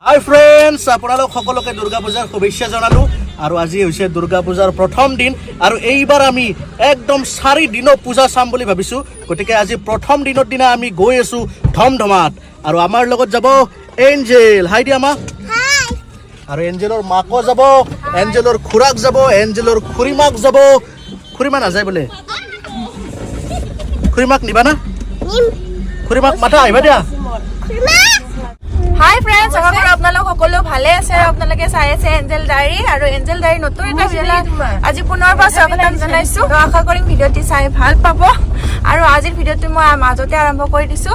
হাই friends, আপোনালোক সকলোকে দুৰ্গা পূজাৰ শুভেচ্ছা জনালোঁ। আৰু আজি হৈছে দুৰ্গা পূজাৰ প্ৰথম দিন আৰু এইবাৰ আমি একদম 4 দিনো পূজা চাম বুলি ভাবিছোঁ। গতিকে আজি প্ৰথম দিনৰ দিনা আমি গৈ আছোঁ ধমধমাত আৰু আমাৰ লগত যাব এঞ্জেল। হাই দিয়া মা। আৰু এঞ্জেলৰ মাকো যাব, এঞ্জেলৰ খুৰাক যাব, এঞ্জেলৰ খুৰীমাক যাব। খুৰীমা নাযায় বোলে। খুৰীমাক নিবা না? খুৰীমাক মাতা, আহিবা দিয়া। হাই ফ্ৰেণ্ডছ, আশা কৰোঁ আপোনালোক সকলো ভালে আছে আৰু আপোনালোকে চাই আছে এঞ্জেল ডায়েৰী। আৰু এঞ্জেল ডায়েৰী নতুন এটা ভিডিঅ'লৈ আজি পুনৰবাৰ স্বাগতম জনাইছো। তো আশা কৰিম ভিডিঅ'টি চাই ভাল পাব। আৰু আজিৰ ভিডিঅ'টো মই মাজতে আৰম্ভ কৰি দিছো।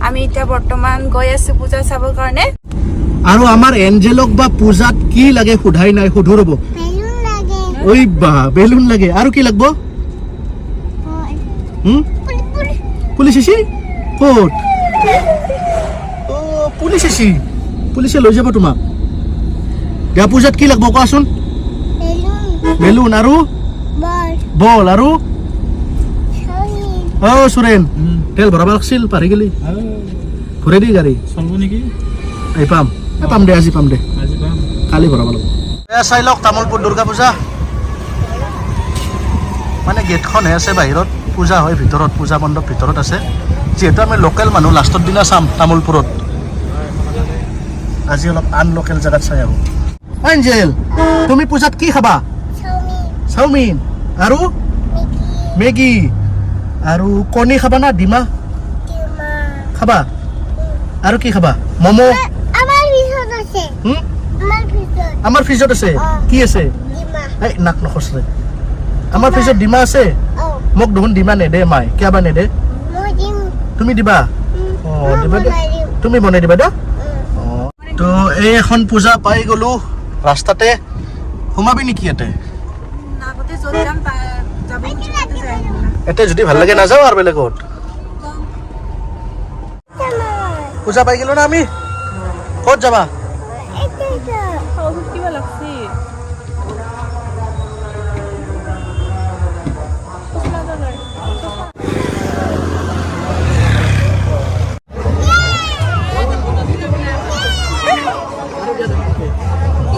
আমি এতিয়া বৰ্তমান গৈ আছো পূজা চাবৰ কাৰণে। আৰু আমাৰ এঞ্জেলক বা পূজাত কি লাগে সোধাই নাই, সুধো ৰ'ব। বেলুন লাগে। ঐ বা, বেলুন লাগে আৰু কি লাগব? হুম? পুলিচ আহিছি ক'ত? অ, পুলিচ আহিছি, পুলিচে লৈ যাব তোমাক। দিয়া, পূজাত কি লাগব কোৱাচোন। বেলুন। বেলুন আৰু? বল। বল আৰু? চাউমিন। অ সুৰেন, তেল ভৰাব লাগছিল, পাৰি গেলি। ঘূৰাই দি গাড়ী। চলব নেকি? এই পাম, এই পাম দে, আজি পাম দে। আজি পাম। কালি ভৰাব লাগিব। এয়া চাই লওক তামোলপুৰ দুৰ্গা পূজা। মানে গেটখনহে আছে বাহিৰত, পূজা হয় ভিতৰত, পূজা মণ্ডপ ভিতৰত আছে। যিহেতু আমি লোকেল মানুহ, লাষ্টৰ দিনা চাম তামোলপুৰত। আজি অলপ আন লোকেল জেগাত চাই আহোঁ। এঞ্জেল, তুমি পূজাত কি খাবা? চাউমিন। চাওমিন আৰু? মেগী। মেগী আৰু কণী খাবা না ডিমা? ডিমা। খাবা? আৰু কি খাবা? ম'ম'? আমাৰ ফ্ৰিজত আছে। হুম? আমাৰ ফ্ৰিজত। আমাৰ ফ্ৰিজত আছে? অ। কি আছে? ডিমা। এই নাক নখচৰে। আমাৰ ফ্ৰিজত ডিমা আছে? অ। মোক দেখোন ডিমা নেদে মাই, কিয় বা নেদে? মই দিম। তুমি দিবা? অ। মই দিবা দে। বনাই দিম। তুমি বনাই দিবা দে। অ, তো এই এখন পূজা পাই গলো ৰাস্তাতে। সোমাবি নেকি ইয়াতে? আগতে য'ত যাম যাব খুজিছো তাতে যাই আহিম না। ইয়াতে যদি ভাল লাগে নাযাওঁ আৰু বেলেগত। পূজা পাই গলো না আমি। ক'ত যাবা? কিবা লাগছি।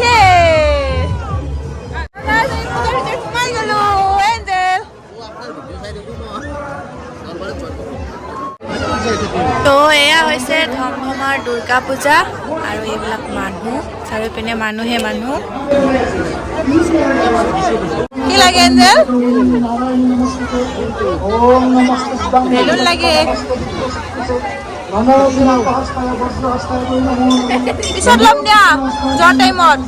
Yay! পূজাৰ ভিতৰত সোমাই গ'লো, এঞ্জেল। তো এয়া হৈছে ধমধমাৰ দুৰ্গা পূজা আৰু এইবিলাক মানুহ, চাৰিওপিনে মানুহে মানুহ। কি লাগে এঞ্জেল? বেলুন লাগে। পিছত ল'ম দিয়া যোৱা টাইমত।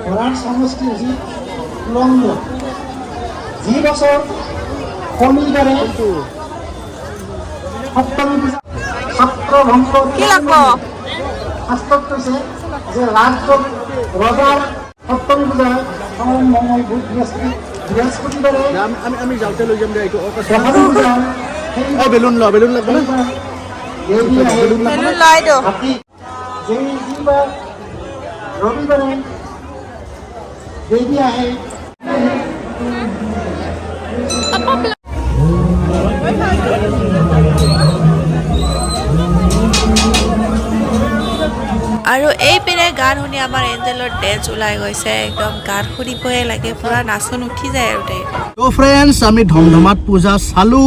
বৰাক সমষ্টি হৈছে লংগ। যি বছৰ শনিবাৰে সপ্তমী পূজা ছত্ৰভংগ। কি লাগব? শাস্ত্ৰত কৈছে যে ৰাজযোগ ৰজাৰ সপ্তমী পূজা সোম, মঙল, বুধ, বৃহস্পতি, বৃহস্পতিবাৰে আমি যাওঁতে লৈ যাম দে এইটো। দশমী পূজা হয়, সেই অ, বেলুন ল, বেলুন লাগব না? দেৱী আহে। বেলুন লৈ দো। হাতী যেই যিবাৰ ৰবিবাৰে দেৱী আহে। আৰু এইপিনে গান শুনি আমাৰ এঞ্জেলৰ ডেন্স ওলাই গৈছে। একদম গান শুনিবই লাগে, পুৰা নাচোন উঠি যায় আৰু তাই। তো ফ্ৰেণ্ডছ, আমি ধমধমাত পূজা চালো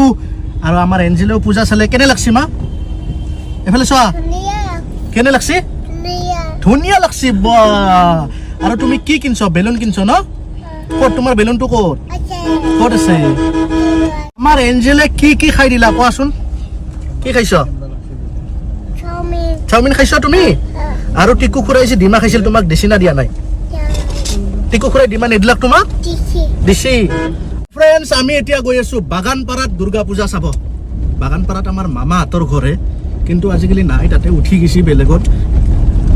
আৰু আমাৰ এঞ্জেলেও পূজা চালে। কেনে লাগছি মা? এইফালে চোৱা। ধুনীয়া। কেনে লাগছি? ধুনীয়া। ধুনীয়া লাগছি বা। আৰু তুমি কি কিনছ? বেলুন কিনছ ন? ক'ত তোমাৰ বেলুনটো, ক'ত? আছে। ক'ত আছে? আমাৰ এঞ্জেলে কি কি খাই দিলা কোৱাচোন, কি খাইছ? চাউমিন। চাওমিন খাইছ তুমি? আৰু টিকু খুৰাই যে ডিমা খাইছিল, তোমাক দিছি না দিয়া নাই? টিকু খুৰাই ডিমা নিদিলাক তোমাক? দিছি। দিছি। ফ্ৰেণ্ডছ, আমি এতিয়া গৈ আছো বাগানপাৰাত দুৰ্গা পূজা চাব। বাগানপাৰাত আমাৰ মামাহঁতৰ ঘৰে, কিন্তু আজিকালি নাই তাতে, উঠি গৈছি বেলেগত।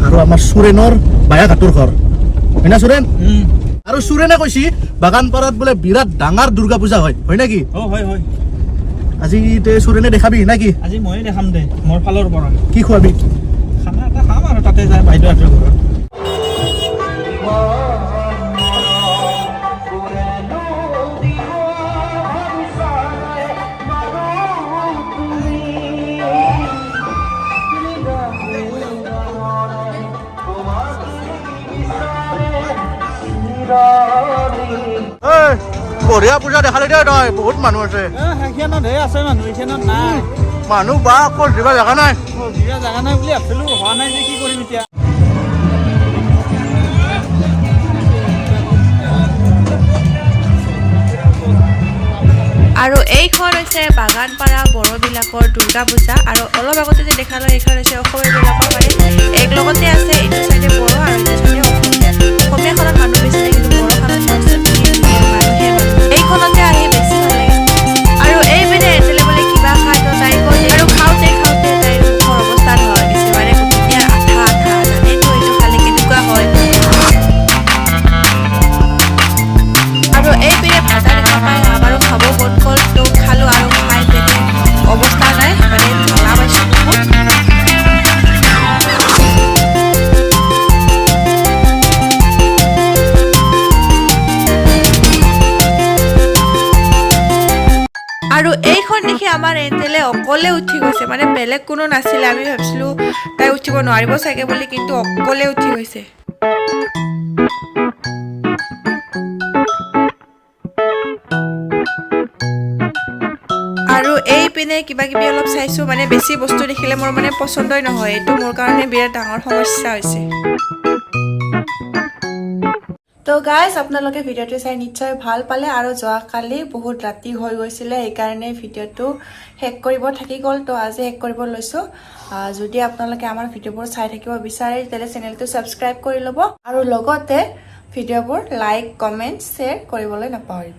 আৰু আমাৰ সুৰেনৰ বায়াঘাটৰ ঘৰ হয় না সুৰেন? আৰু সুৰেনে কৈছি বাগানপাৰাত বোলে বিৰাট ডাঙৰ দুৰ্গা পূজা হয়, হয় নেকি? অ, হয় হয়। আজি তে সুৰেনে দেখাবি নেকি? আজি ময়ে দেখাম দে মোৰ ফালৰ পৰা। কি খুৱাবি? খানা এটা খাম আৰু তাতে যায় বাইদেউহঁতৰ ঘৰত। বঢ়িয়া পূজা দেখালি দেই তই, বহুত মানুহ আছে। সেইখনত হে আছে মানুহ, এইখনত নাই। মানুহ বা ক'ত দিবা জেগা নাই। দিয়া জেগা নাই বুলি ভাবছিলো, হোৱা নাই যে কি কৰিম এতিয়া। আৰু এইখন হৈছে বাগানপাৰা বড়োবিলাকৰ দুৰ্গা পূজা। আৰু অলপ আগতে যে দেখালো এইখন হৈছে অসমীয়াবিলাকৰ, মানে এক লগতে আছে। এইটো চাইডে বড়ো আৰু এইটো চাইডে অসমীয়া। অসমীয়াখনত মানুহ বেছি নাই, কিন্তু বড়োখনত চাওকচোন কি ধুনীয়া মানুহে মানুহ। এইখনতে আহি বেছি ভাল লাগে। আৰু এইপিনে এজেলে বোলে কিবা খাই, তো তাই গ'ল আৰু খাওঁতে খাওঁতে তাইৰ মুখৰ অৱস্থা নোহোৱা হৈ গৈছে, মানে ধুনীয়া আঠা আঠা, জানেতো এইটো খালে কেনেকুৱা হয়। আৰু এইপিনে ভাজা দেখা পাই আমাৰো খাব মন গ'ল, তো খালোঁ আৰু খাই পিনে অৱস্থা নাই, মানে জ্বলা পাইছোঁ বহুত। আৰু এইখন দেখি আমাৰ এঞ্জেলে অকলে উঠি গৈছে, মানে বেলেগ কোনো নাছিলে। আমি ভাবিছিলোঁ তাই উঠিব নোৱাৰিব চাগে বুলি, কিন্তু অকলে উঠি গৈছে। আৰু এইপিনে কিবা কিবি অলপ চাইছোঁ, মানে বেছি বস্তু দেখিলে মোৰ মানে পচন্দই নহয়, এইটো মোৰ কাৰণে বিৰাট ডাঙৰ সমস্যা হৈছে। তো গাইজ, আপোনালোকে ভিডিঅ'টো চাই নিশ্চয় ভাল পালে। আৰু যোৱাকালি বহুত ৰাতি হৈ গৈছিলে, সেইকাৰণে ভিডিঅ'টো শেষ কৰিব থাকি গ'ল, তো আজি শেষ কৰিব লৈছোঁ। যদি আপোনালোকে আমাৰ ভিডিঅ'বোৰ চাই থাকিব বিচাৰে, তেতিয়াহ'লে চেনেলটো ছাবস্ক্ৰাইব কৰি ল'ব আৰু লগতে ভিডিঅ'বোৰ লাইক, কমেণ্ট, শ্বেয়াৰ কৰিবলৈ নাপাহৰিব।